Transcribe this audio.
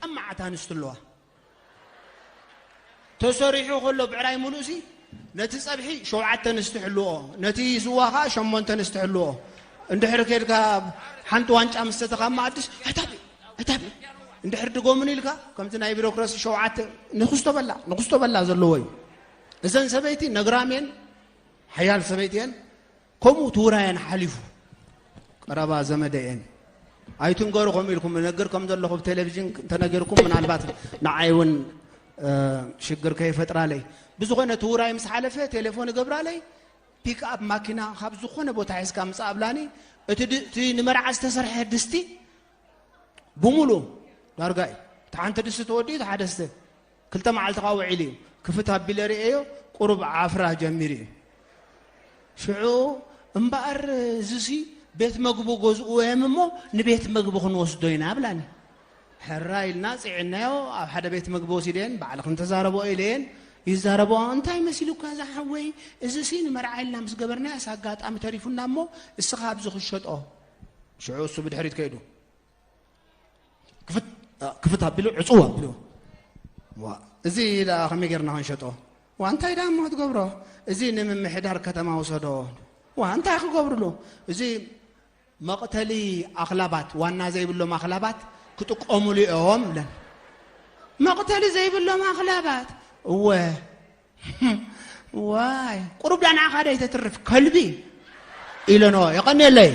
ጠማዓት ኣንስቲ ኣለዋ። ተሰሪሑ ከሎ ብዕራይ ሙሉእሲ ነቲ ጸብሒ ሸውዓተ ኣንስቲ ሕልዎ፣ ነቲ ስዋ ኸዓ ሸሞንተ ኣንስቲ ሕልዎ። እንድሕር ኬድካ ሓንቲ ዋንጫ ምስ ሰተኻ መኣድስ፣ "ኣይታቢ፣ ኣይታቢ፣ እንድሕር ድጎምን" ኢልካ፣ ከምቲ ናይ ቢሮክራሲ ሸውዓተ ንኽስቶ በላ፣ ንኽስቶ በላ ዘለዎ እዩ። እዘን ሰበይቲ ነግራም እየን፣ ሓያል ሰበይቲ እየን። ከምኡ ትውራየን ሓሊፉ፣ ቀረባ ዘመደ እየን። ኣይትንገሩ ከምኡ ኢልኩም እነግር ከም ዘለኹ ብቴሌቪዥን እንተነገርኩም፣ ምናልባት ንዓይ እውን፣ እ፣ ሽግር ከይፈጥራለይ። ብዝኾነ ትውራይ ምስ ሓለፈ ቴሌፎን እገብራለይ፣ ፒክ ኣፕ ማኪና ካብ ዝኾነ ቦታ ሒዝካ ምጻእ ኣብላኒ። እቲ ድ-፣ እቲ ንመርዓ ዝተሰርሐ ድስቲ ብሙሉ ዳርጋ እዩ። እቲ ሓንቲ ድስቲ ተወዲኡ፣ እቲ ሓደ ስተ ክልተ መዓልቲ ኸዓ ውዒሉ እዩ። ክፍት ኣቢለ ርእየዮ፣ ቁሩብ ዓፍራ ጀሚሩ እዩ። ሽዑ፣ "እምበኣር እዚሲ ቤት መግቡ ገዝኡ እዮም እሞ ንቤት መግቢ ክንወስዶ ኢና" ብላኒ። ሕራይ ኢልና ጽዒናዮ፣ ኣብ ሓደ ቤት መግቢ ወሲደን፣ "ባዕልኽን ተዛረቦ" ኢለየን። ይዛረቦ፣ "እንታይ መሲሉካ ዝሓወይ? እዚሲ ንመርዓ ኢልና ምስ ገበርናዮስ ኣጋጣሚ ተሪፉና እሞ እስኻ ኣብዚ ክሸጦ።" ሽዑ እሱ ብድሕሪት ከይዱ። ክፍት፣ ክፍት ኣቢሉ፣ ዕጹው ኣቢሉ። "ዋ፣ እዚ ደኣ ከመይ ጌርና ክንሸጦ?" "ዋ፣ እንታይ ደኣ እሞ ክትገብሮ? እዚ ንምምሕዳር ከተማ ውሰዶ።" "ዋ፣ እንታይ ክገብርሉ?" "እዚ መቕተሊ ኣኽላባት፣ ዋና ዘይብሎም ኣኽላባት ክጥቀሙሉ እዮም" ኢለን። "መቕተሊ ዘይብሎም ኣኽላባት?" "እወ።" "ዋይ፣ ቁሩብ ደኣ ንዓኻ ዶ ኣይተትርፍ ከልቢ?" ኢለንኦ። የቐንየለይ።